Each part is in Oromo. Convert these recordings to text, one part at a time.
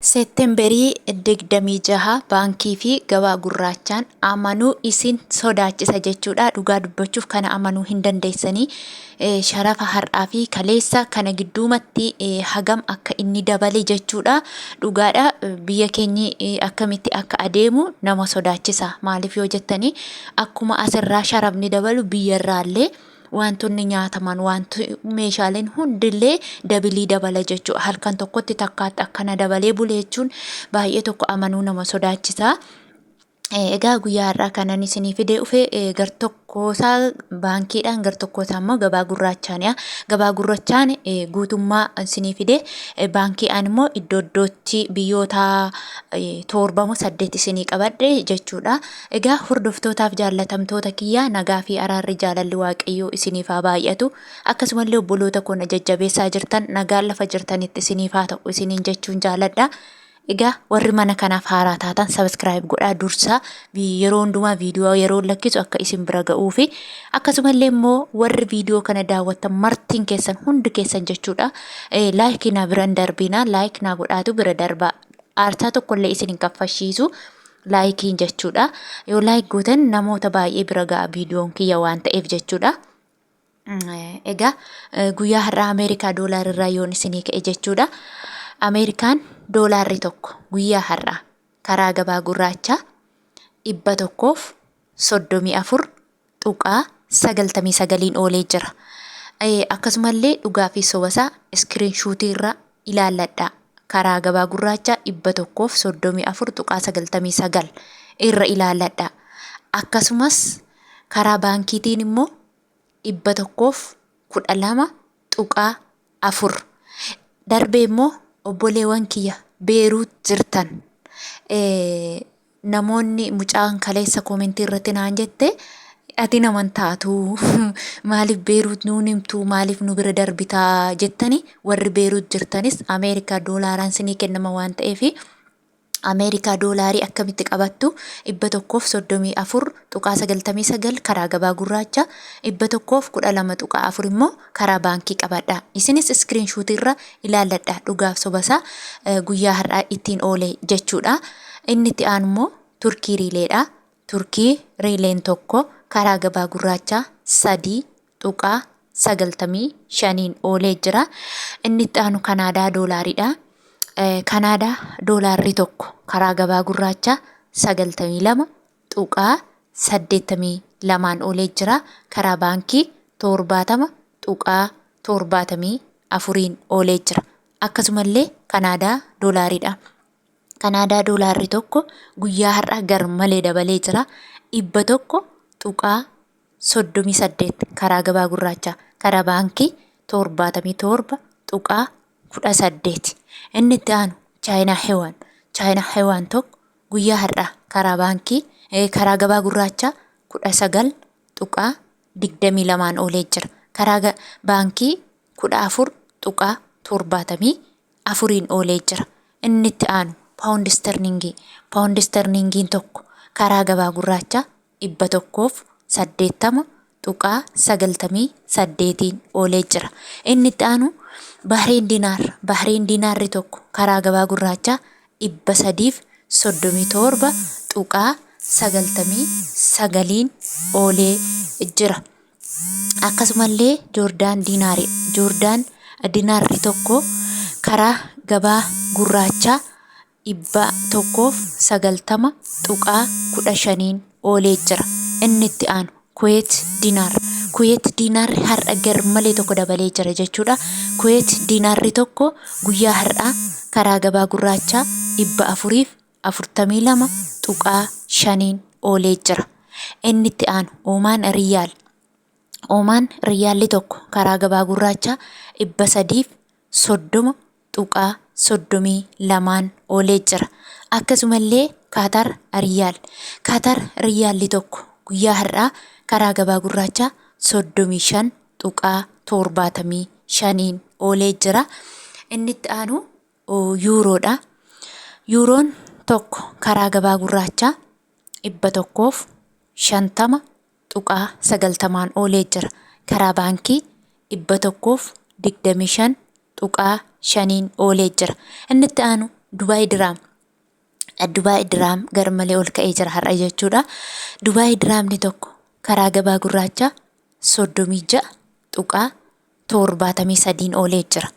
Seeptemberii 26 baankii fi gabaa gurraachaan amanuu isin sodaachisa jechuudha. Dhugaa dubbachuuf kana amanuu hin dandeessanii. Sharafa har'aa fi kaleessa kana gidduumatti hagam akka inni dabale jechuudha. Dhugaadha, biyya keenyi akkamitti akka adeemu nama sodaachisa. Maaliif yoo jettanii, akkuma asirraa sharafni dabalu biyyarraallee wantoonni nyaataman, wanti meeshaaleen hundillee dabilii dabala jechuudha. Halkan tokkotti takkaatti akkana dabalee bule jechuun baay'ee tokko amanuu nama sodaachisa. Egaa guyyaa har'aa kanan isinii fidee dhufe gar tokkoosaa baankiidhaan, gar tokkoosaa immoo gabaa gurraachaani. Gabaa gurraachaan guutummaa isinii fide, baankiidhaan immoo iddoo iddootti biyyoota torbamoo saddeet isinii qabadhe jechuudha. Egaa hordoftootaaf jaallatamtoota kiyyaa, nagaa fi araarri jaalalli Waaqayyoo isiniif haa baay'atu. Akkasumallee obboloota koo na jajjabeessaa jirtan, nagaan lafa jirtanitti isiniif haa ta'u isiniin jechuun jaaladha. Egaa warri mana kanaaf haaraa taatan subscribe godhaa dursaa, yeroo hundumaa viidiyoo yeroo lakkisu akka isin bira ga'uu fi akkasumallee immoo warri viidiyoo kana daawwattan martiin keessan, hundi keessan jechuudha. Like naa biran darbinaa, like naa godhaatu bira darbaa. Aarsaa tokkollee isin hin kaffashiisu likeiin jechuudha. Yoo like gootan namoota baay'ee bira ga'a viidiyoon kiyya waan ta'eef jechuudha. Egaa guyyaa har'aa Ameerikaa doolaarrirraa yoon isinii ka'e jechuudha. Ameerikaan doolaarri tokko guyyaa har'aa karaa gabaa gurraachaa 134.99n oolee jira. Akkasumallee dhugaa fi sobasaa screenshotii irra ilaalladhaa. Karaa gabaa gurraachaa 134.99 irra ilaalladhaa. Akkasumas karaa baankiitiin immoo 112.4. Darbee immoo obboleewwan kiyya Beeruut jirtan, namoonni mucaan kaleessa commentii irratti naan jette, "Ati naman taatu, maaliif Beeruut nuun himtu, maaliif nu bira darbitaa?" jettani, warri Beeruut jirtanis Ameerikaa doolaaraan sinii kennama waan ta'eefi Ameerikaa doolaarii akkamitti qabattu? 134.99 karaa gabaa gurraacha, 112.4 immoo karaa baankii qabadha. Isinis screenshotii irra ilaalladha dhugaaf sobasaa guyyaa har'aa ittiin oole jechuudha. Inni itti aanu immoo Turkii riileedha. Turkii riileen tokko karaa gabaa gurraachaa 3.95n oolee jira. Inni itti aanu Kanaadaa doolaariidha. Kanaadaa doolaarri tokko karaa gabaa gurraachaa 92.82n oolee jira. Karaa baankii 70.74n oolee jira. Akkasumallee Kanaadaa doolaariidha. Kanaadaa doolaarri tokko guyyaa har'aa gar malee dabalee jira. 100.38 karaa gabaa gurraachaa, karaa baankii 77.18. Inni itti aanu Chaayinaa Yuwaan. Chaayinaa Yuwaan tokko guyyaa har'aa karaa baankii, karaa gabaa gurraachaa 19.22n oolee jira. Karaa baankii 14.74n oolee jira. Inni itti aanu paawundi sterlingii. Paawundi sterlingiin tokko karaa gabaa gurraachaa 180.98n oolee jira. Inni itti aanu Bahriin diinaar. Bahriin diinaarri tokko karaa gabaa gurraachaa 337.99n oolee jira. Akkasumallee Joordaan diinaarii. Joordaan diinaarri tokko karaa gabaa gurraachaa 190.15n oolee jira. Inni itti aanu Kuweet diinaar. Kuweet diinaarri har'a gar malee tokko dabalee jira jechuudha. Kuweet diinaarri tokko guyyaa har'aa karaa gabaa gurraachaa 442.5n oolee jira. Inni itti aanu Oomaan riyaal. Oomaan riyaalli tokko karaa gabaa gurraachaa 330.32n oolee jira. Akkasumallee Kaatar riyaal. Kaatar riyaalli tokko guyyaa har'aa karaa gabaa gurraachaa 35.75n oolee jira. Inni itti aanu yuuroodha. Yuuroon tokko karaa gabaa gurraachaa 150.90n oolee jira. Karaa baankii 125.5n oolee jira. Inni itti aanu Dubaay Diraam. Dubaay Diraam garmalee ol ka'ee jira har'a jechuudha. Dubaay Diraamni tokko karaa gabaa gurraachaa 36.73n oolee jira.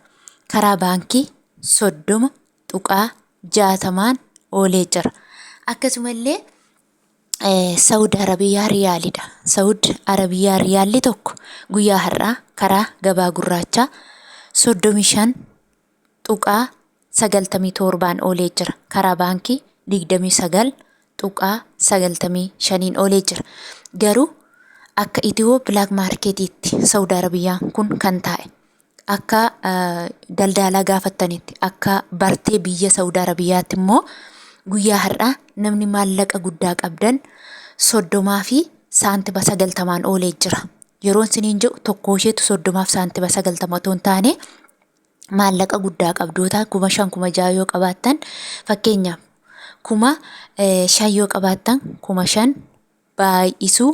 Karaa baankii 30.60n oolee jira. Akkasumallee Saudi Arabiyaa Riyaalidha. Saudi Arabiyaa Riyaalli tokko guyyaa har'aa karaa gabaa gurraachaa 35.97n oolee jira. Karaa baankii 29.95n oolee jira. Garuu akka Itiyoo Black Marketiitti Saudi Arabiyaan kun kan taa'e akka daldaalaa gaafattanitti akka bartee biyya Saudi Arabiyaatti immoo guyyaa har'aa namni maallaqa guddaa qabdan 30 fi saantima 90n oolee jira. Yeroon isiniin jedhu tokkoo isheetu 30 fi saantima 90 otoo hin taane maallaqa guddaa qabdoota 5000 6000 yoo qabaattan, fakkeenyaaf 5000 yoo qabaattan, 5000 baay'isuu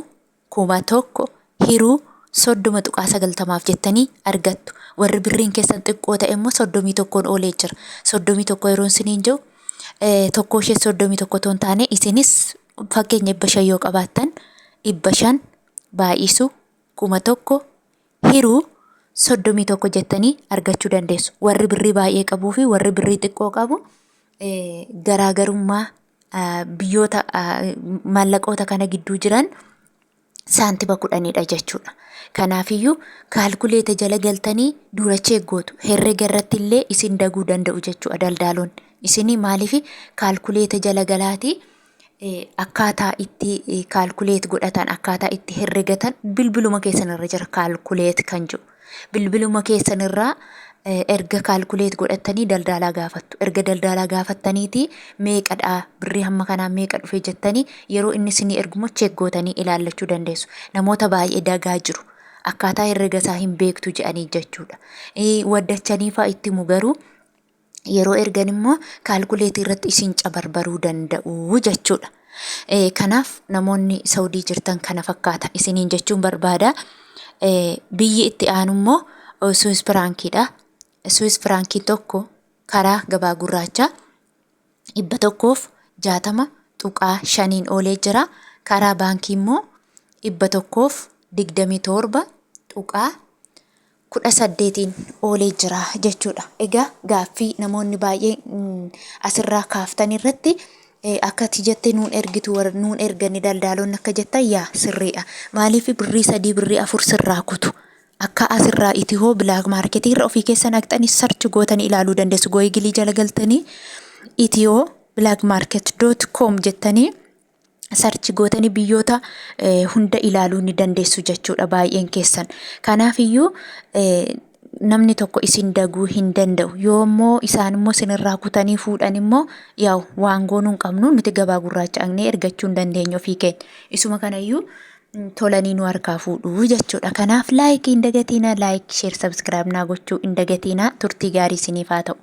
1000 hiruu 30.90f jettanii argattu. Warri birriin keessan xiqqoo ta'e immoo 31n oolee jira. 31 yeroon isiniin jedhu tokkoo ishee 31 otoo hin taane, isinis fakkeenya 500 yoo qabaattan, 500 baay'isuu 1000 hiruu 31 jettanii argachuu dandeessu. Warri birrii baay'ee qabuu fi warri birrii xiqqoo qabu garaagarummaa biyyoota maallaqoota kana gidduu jiran saantima 10dha jechuudha. Kanaafiyyuu kaalkuleeta jala galtanii dura check gootu. Herrega irratti illee isin daguu danda'u jechuudha daldaalonni. Isinii maaliif kaalkuleeta jala galaatii akkaataa itti calculate godhatan, akkaataa itti herregatan bilbiluma keessan irra jira calculate kan jedhu. Bilbiluma keessan irraa erga calculate godhattanii daldaalaa gaafattu. Erga daldaalaa gaafattaniiti meeqadha, birrii hamma kanaa meeqa dhufe jettanii yeroo inni isinii ergumoo check gootanii ilaallachuu dandeessu. Namoota baay'ee dagaa jiru. Akkaataa herrega isaa hin beektu jedhanii jechuudha. Waddachanii fa'aa itti himu, garuu yeroo ergan immoo kaalkuleetii irratti isin cabarbaruu danda'u jechuudha. Kanaaf namoonni Saudii jirtan kana fakkaata isiniin jechuun barbaada. Biyyi itti aanu immoo Suwis Firaankiidha. Suwis Firaankiin tokko karaa gabaa gurraachaa 160.5n oolee jira. Karaa baankii immoo 127.18n oolee jira jechuudha. Egaa gaaffii namoonni baay'een asirraa kaaftan irratti akka ati jette nuun ergitu, nuun ergani daldaalonni akka jettan, yaa sirriidha. Maaliif birrii 3, birrii 4 sirraa kutu? Akka asirraa Itihoo Black Marketii irra ofii keessan haqxanii search gootanii ilaaluu dandeessu. Googilii jala galtanii ethio black market.com jettanii search gootanii biyyoota hunda ilaaluu ni dandeessu jechuudha baay'een keessan. Kanaafiyyuu namni tokko isin daguu hin danda'u. Yoo immoo isaan immoo isinirraa kutanii fuudhan immoo, yaa'u waan goonuu hin qabnu, nuti gabaa gurraacha dhaqnee ergachuu hin dandeenyu ofii keenya. Isuma kanayyuu tolanii nu harkaa fuudhu jechuudha. Kanaaf like hin dagatiinaa, like, share, subscribe naa gochuu hin dagatiinaa. Turtii gaarii isiniif haa ta'u.